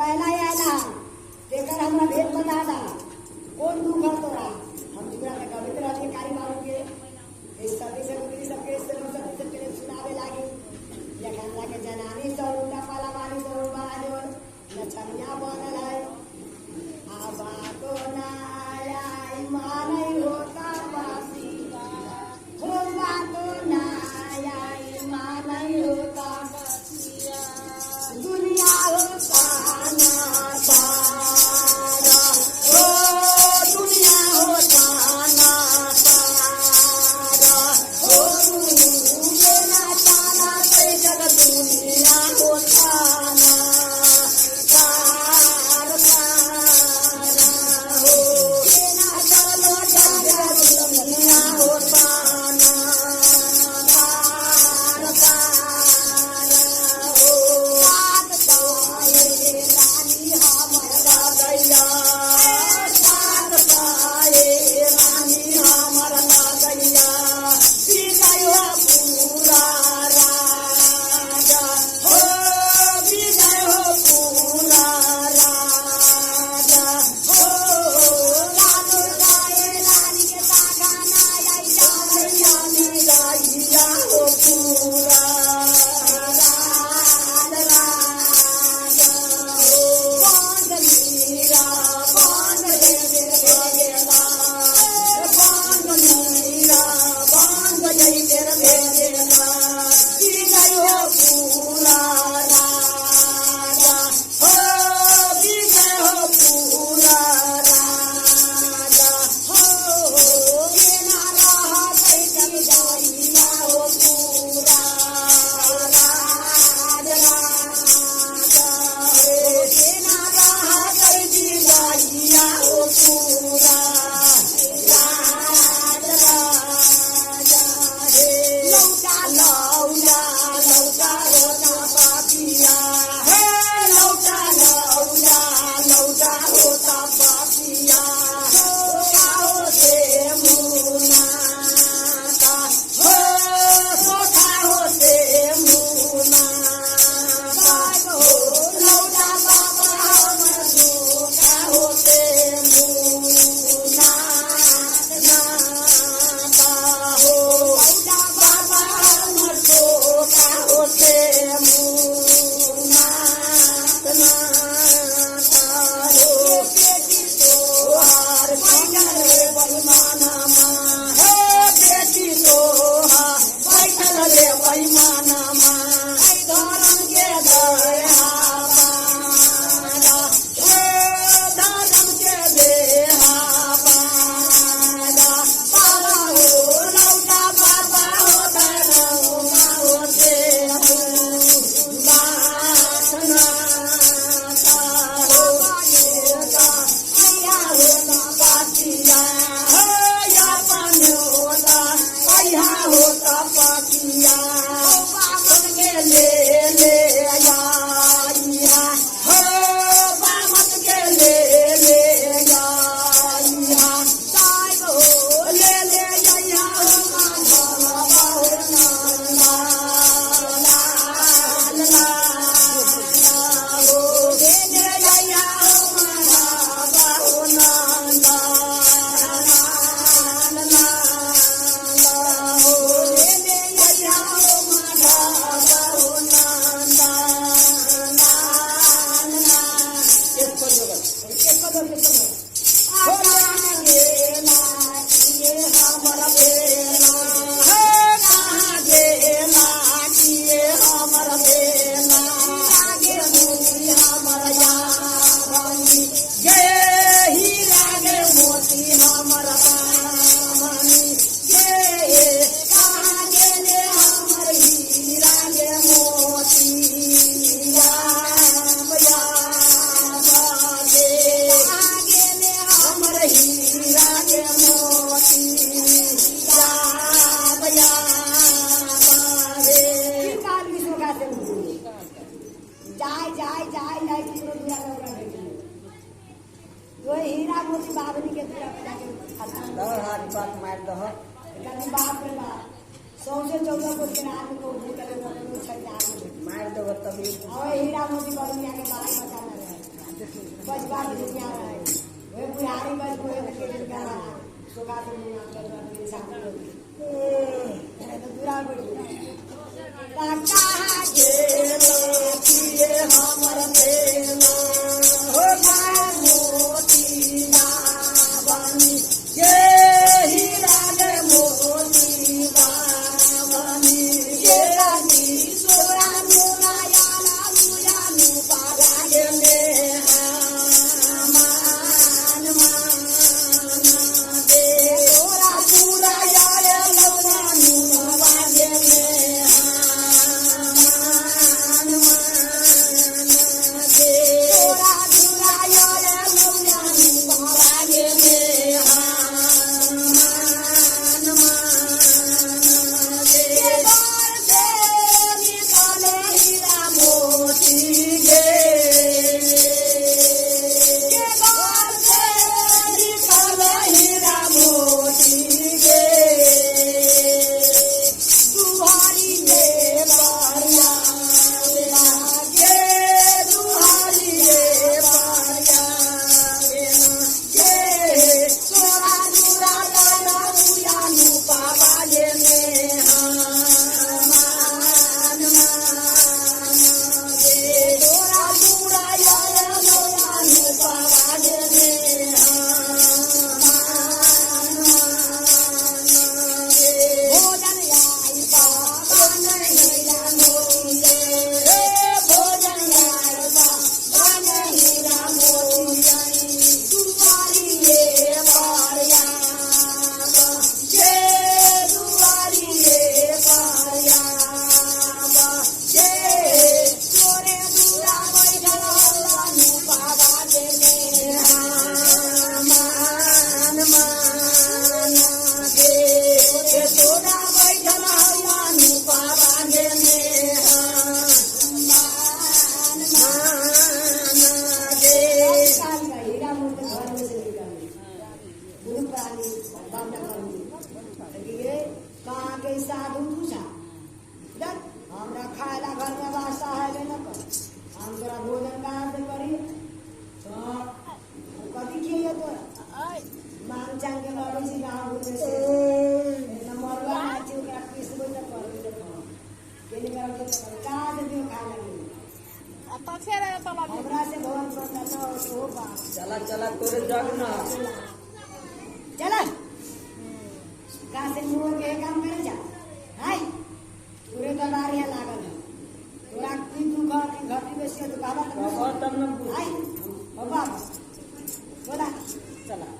कहला आयला तेकर हमरा भेद बता दा कौन दुख है तोरा। हम दुरा में गवित रहलिए कारी बाबू के इस सभी से गुजरी सबके सब सबके सुनावे लागी या हमरा के जनानी सब उल्टा पाला वाली सब बड़ा नचनिया बनल है। आबा तो ना आई मानई होता पासी हो बातो ना आई मानई होता पासिया दुनिया होता ना सारा ओ दुनिया होता ना सारा ओ दुनिया ना ताना ते जग दुनिया होता ना सारा सारा हो ना चलो जग दुनिया होता ना सारा सारा हो सात साए रानी हमर लागैया सात साए रानी हमर लागैया विजय हो पूरा राजा हो विजय हो पूरा राजा हो सात साए रानी के सागाना आई रानी गाइया हो पूरा राज राजा हो बांध मीरा बांध जय भेजेला बांध मीरा बांध जय भेजेला विजय हो पूरा राजा हो विजय हो पूरा राजा हो केना रहतै जग जाइया हो पूरा राज राजा हो केना रहतै जिगाइया हो पूरा राज राजा हे लौटा लौटा लौटा होता पापिया हे लौटा लौटा लौटा होता पापिया सोखा होते मुनाता हो सोखा होते मुनाता हो लौटा बाबा हमर सोखा होते मुनात नाता हो लौटा बाबा हमर सोखा होते मुनात नाता हो बेटी तोहार बैठल रे बैमाना माँ हे बेटी तोहार बैठल रे बैमाना माँ ऐ धरम के दया पारा हे धरम के देहा पारा बाबा हो लौटा बाबा हो धरम होते हो बासना हो होता आया होता पातिया हो यापन होता आया होता पातिया बामन के ले ले आया हो बामन के ले ले आया साहेब हो ले ले आया हो माधव हो नंदा लाल लाल हो ले ले आया हो माधव हो नंदा लाल लाल हो ले ले आया हो माधव हो नंदा लाल लाल एक पर जोगल एक दो एक दो कहाँ गेला किए हमर बेला हे कहाँ गेला किए हमर बेला लागे मोती हमर यावनी गे हीरा गे मोती हमर बामनी गे कहाँ गेले हमर हीरा गे मोती याब याब गे कहाँ गेले हमर हीरा गे मोती याब याब गे जाय जाय जाय जाय केकरो दुआ में ओकरा भेट गेल। जो हीरा मोती बाबनी के दुआ पे जाके खाता। दौड़ हाथ बात मार दह एकर बाप रे बाप सौंसे 14 कोट के आदमी को भूतले बदलो छै आदमी मार देब तभी और हीरा मोती बनिया के बाल बच्चा न रहे। बजबा के दुनिया रहे वही बुढ़ारी बज कोई के जिनका सोखा से मुंह बजबा के सामने तो दूरा बैठ कहाँ गेला हमर प्रेमा हो मोती बाबनी ये हीरा गे मोती बाबनी ये रानी सोरा मोरा याला मुया नु पारा गे में मान मान दे तोरा पूरा यार लौना नु बागे में मान मान दे तोरा पूरा यार लौना नु बागे में मान मान दे बार से निकाले हीरा मोती गे के बार से निकाले हीरा मोती गे दुहारी गे बारिया गे दुहारी गे बारिया गे तोरा दूरा लाला उया नु पावा गे में मान मान गे तोरा दूरा यार लोया नु पावा गे में मान मान गे भोजन आई पावा नहीं मोतिया हे भोजन आई पावा नहीं मोतिया दुआरी ये बारिया जे दुआरी ये बारिया जे तोरे दूरा बैठल हल्ला नु पावा गे मान मान गे तोरे तोरा बैठल हल्ला नु पावा गे मान मान गे हीरा मोती घर में से निकाल गुरु प्राणी बामना करनी ये कहाँ के साधु पूछा देख हमरा खाए ला घर में वास्ता है ले न कर हम तोरा भोजन कहाँ से करी तो कथी खिए तोरा मांग चांग के लड़ै छी गाँव घूमे से न मरुआ खाइ छी ओकरा पिसबै तऽ करबै तऽ खाउ केनी करब के कहाँ से दियौ खाए ला हमरा से भवन बंदा न हो तो बाप चला चला तोरे जग न चल कहाँ से मुँह के काम करे जा हाय पूरे दरबार यहाँ लागल है तोरा की दुख है की घटी बेसी है तो कहबा तब कहबह तब न बुझ हाय ओ बाप बोला चला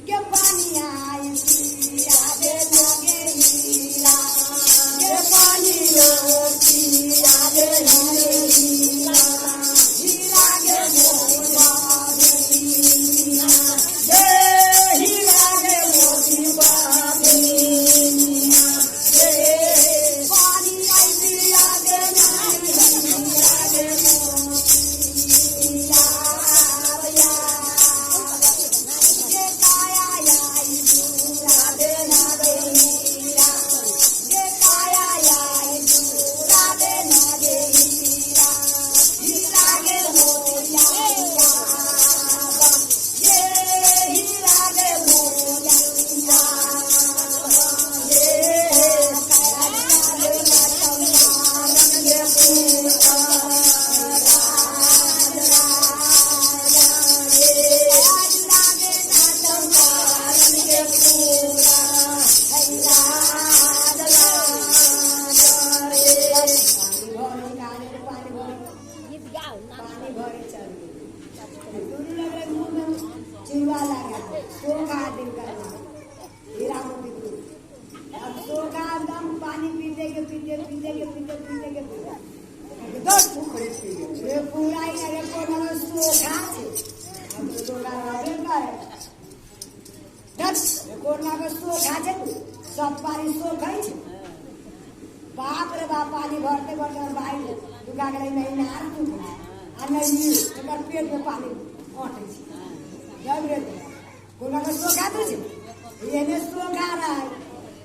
के पानी आई पिया दे लागे हीरा के पानी आई पिया दे लागे हीरा हीरा के मोती बाबीना हे हीरा के मोती बाबीना हे पानी आई पिया दे लागे हीरा के मोती के काया आई दूरा दे नागे हीरा के काया आई दूरा दे नागे हीरा हीरा के मोतिया ये हीरा के मोतिया ये काया दे नागे के पूता पानी भरे चल दूर लग रहा मुंह में चिड़वा लगा सोखा दिन का हीरा मोती दूध अब सोखा एकदम पानी पीते के पीते पीते के पीते पीते के पीते दौड़ रे पूरा ही अरे कोनो सोखा छे अब तो सोखा रहबे करे दस कोरोना के सोखा छे सब पानी सोखै छे बाप रे बाप पानी भरते भरते हमर भाई दुखा गेलै नहीं नार दुखै छै आ नहीं ई एकर पेट में पानी अटै छै जब रे कोरोना के सोखा दू छै एने सोखा रहै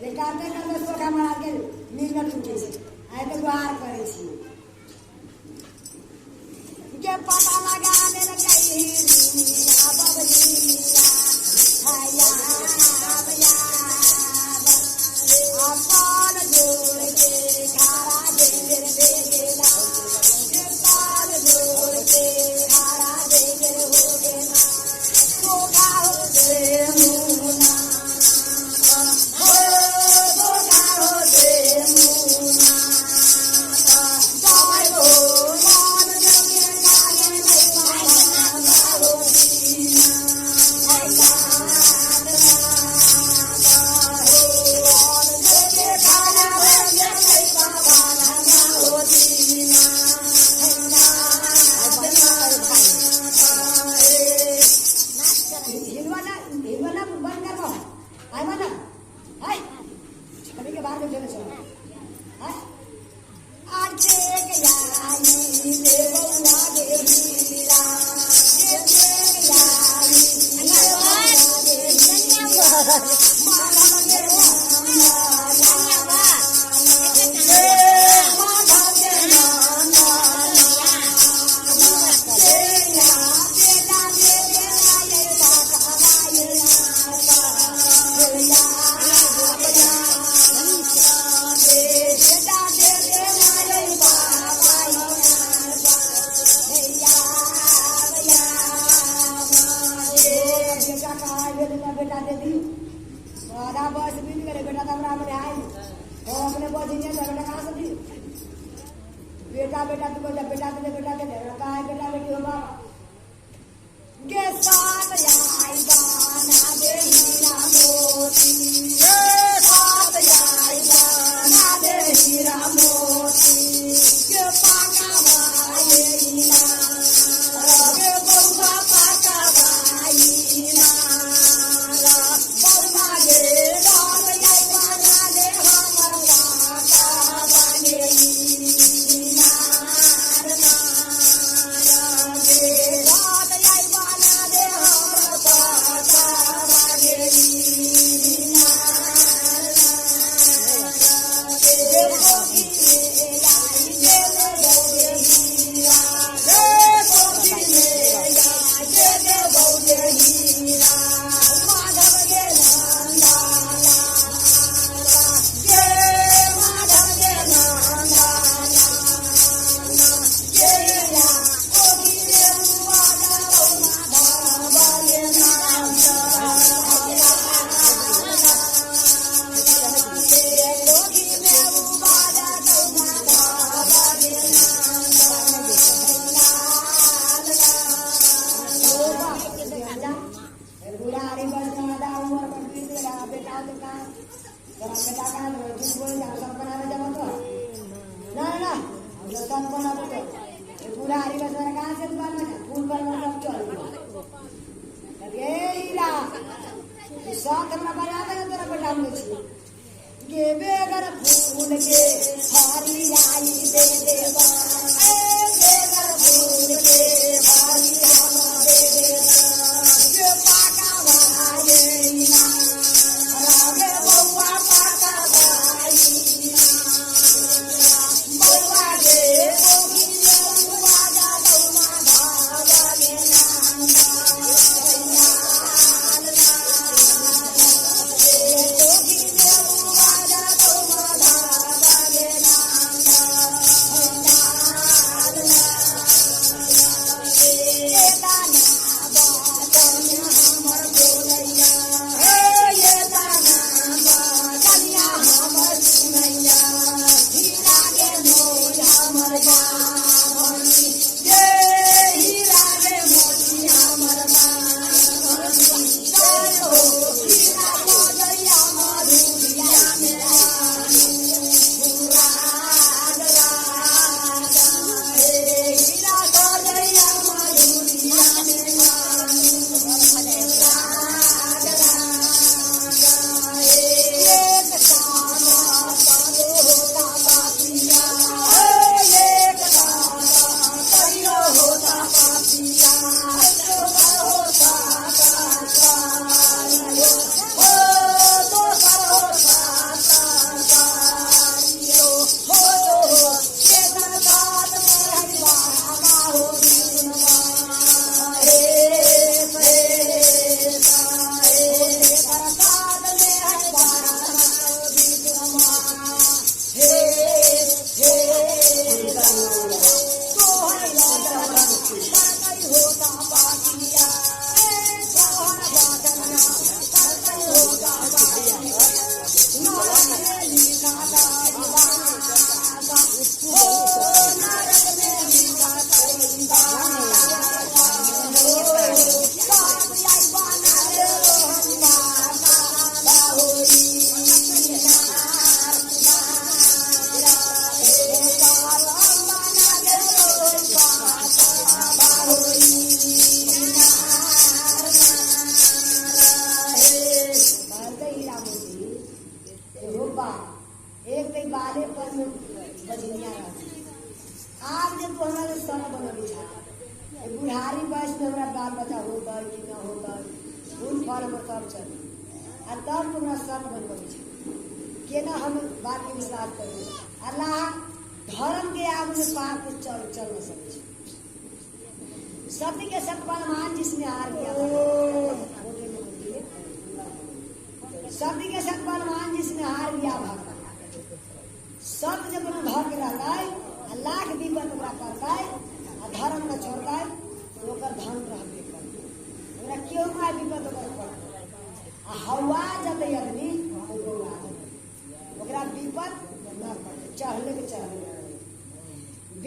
जे काटे काटे सोखा मारा के नींद टूटे छै आइ तऽ गुहार करै छी के पता लगा देलक बेटा दे दी आधा बस बीत गए बेटा तो हमरा अपने आई तो अपने बजिनिया तो बेटा कहाँ से दी बेटा बेटा तू बोल बेटा दे बेटा दे कहाँ है बेटा बेटी हो बाबा के साथ आई गाना दे हीरा मोती के साथ आई गाना दे हीरा मोती के पाका भाई ना के बउआ पाका भाई ना बउआ गे रात आई गाना दे हमर पाका बने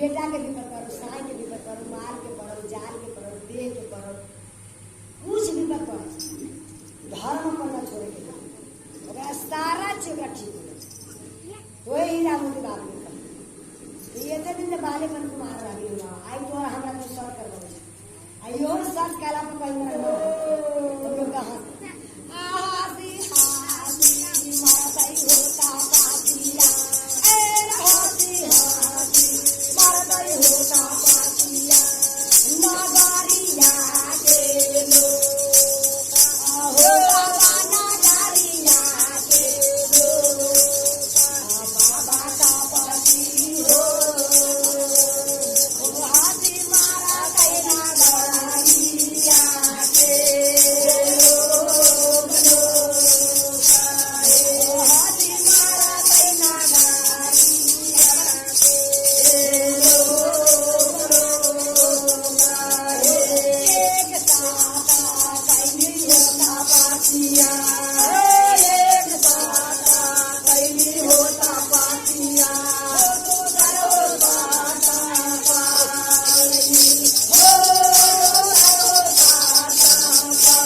बेटा के विपद पड़ो, साई के विपद पड़ो, माल के पड़ो, जाल के पड़ो, देह के पड़ो, कुछ विपद पड़ो, धर्म पर ना छोड़े के ओकरा सारा चीज ओकरा ठीक हो जाए। वही हीरा मोती बाप ने कहा ये एते दिन बालेपन कुमार रही ना आई तो हमरा तो सर कर दो आइयो सर काला पर कहीं ना तुम लोग का हंस हासी हासी मारा ताई होता पातिया ए हासी हासी मारा ताई होता पातिया नगरिया के लोग हो बाबा नगरिया के लोग बाबा का पति हो हाथी मारा ताई नगरिया के लोग हाथी मारा ताई नगरिया के लोग एक साता कैली होता पातिया एक साता कैली होता पातिया हो पाता पाई हो पाता पाई हो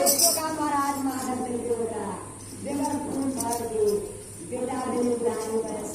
ये धनबाद महाराज माधव बेटा बेटा बेटा